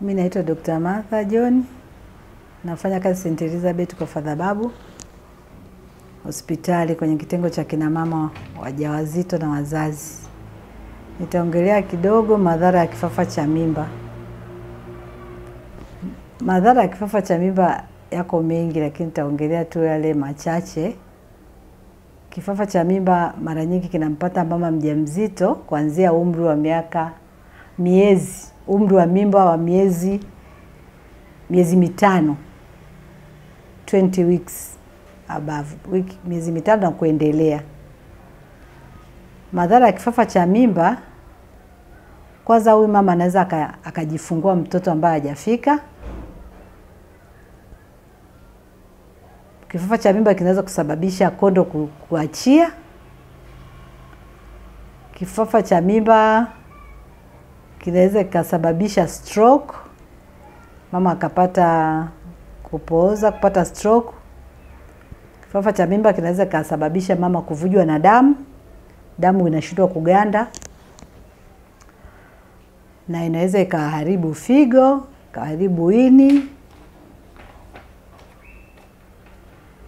Mimi naitwa Dr. Martha John. Nafanya kazi St. Elizabeth kwa Father Babu hospitali kwenye kitengo cha kina mama wajawazito na wazazi. Nitaongelea kidogo madhara ya kifafa cha mimba. Madhara ya kifafa cha mimba yako mengi, lakini nitaongelea tu yale machache. Kifafa cha mimba mara nyingi kinampata mama mjamzito kuanzia umri wa umri wa mimba wa miezi 5, 20 weeks above, miezi 5 na kuendelea. Madhara ya kifafa cha mimba, kwanza huyu mama anaweza akajifungua mtoto ambaye hajafika. Kifafa cha mimba kinaweza kusababisha kondo kuachia. Kifafa cha mimba kinaweza kusababisha stroke, mama akapata kupooza, kupata stroke. Kifafa cha mimba kinaweza kusababisha mama kuvujwa na damu, damu inashindwa kuganda, na inaweza ikaharibu figo, ikaharibu ini.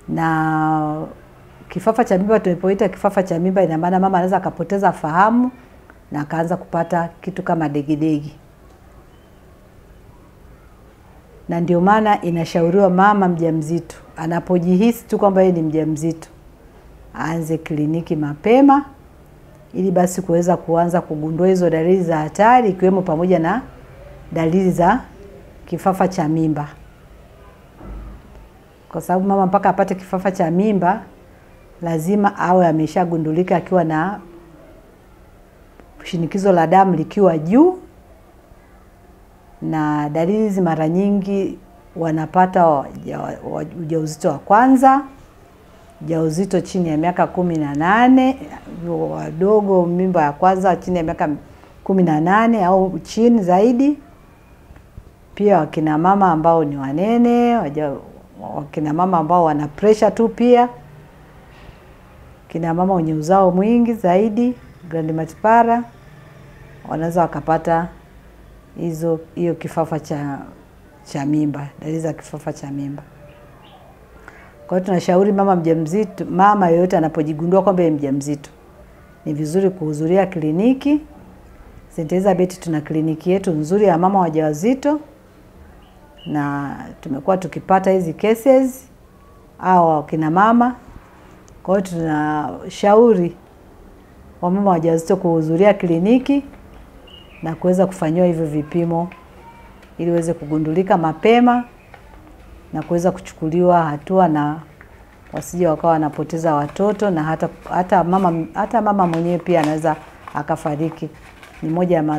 Na kifafa cha mimba, tunapoita kifafa cha mimba, ina maana mama anaweza akapoteza fahamu na akaanza kupata kitu kama degedege. Na ndio maana inashauriwa mama mjamzito anapojihisi tu kwamba yeye ni mjamzito aanze kliniki mapema, ili basi kuweza kuanza kugundua hizo dalili za hatari, ikiwemo pamoja na dalili za kifafa cha mimba. Kwa sababu mama mpaka apate kifafa cha mimba lazima awe ameshagundulika akiwa na shinikizo la damu likiwa juu, na dalili hizi mara nyingi wanapata ujauzito wa kwanza, ujauzito chini ya miaka 18, wadogo mimba ya kwanza chini ya miaka 18 au chini zaidi. Pia wakina mama ambao ni wanene, wakina mama ambao wana pressure tu, pia kina mama wenye uzao mwingi zaidi, grandmatipara, wanaweza wakapata hiyo kifafa cha mimba, dalili za kifafa cha mimba. Kwa hiyo tunashauri mama mjamzito, mama yeyote anapojigundua kwamba yeye mjamzito, ni vizuri kuhudhuria kliniki. St. Elizabeth tuna kliniki yetu nzuri ya mama wajawazito, na tumekuwa tukipata hizi cases au kina mama. Kwa hiyo tunashauri wamama wajawazito kuhudhuria kliniki na kuweza kufanyiwa hivyo vipimo ili waweze kugundulika mapema na kuweza kuchukuliwa hatua, na wasije wakawa wanapoteza watoto, na hata mama mwenyewe pia anaweza akafariki. Ni moja ya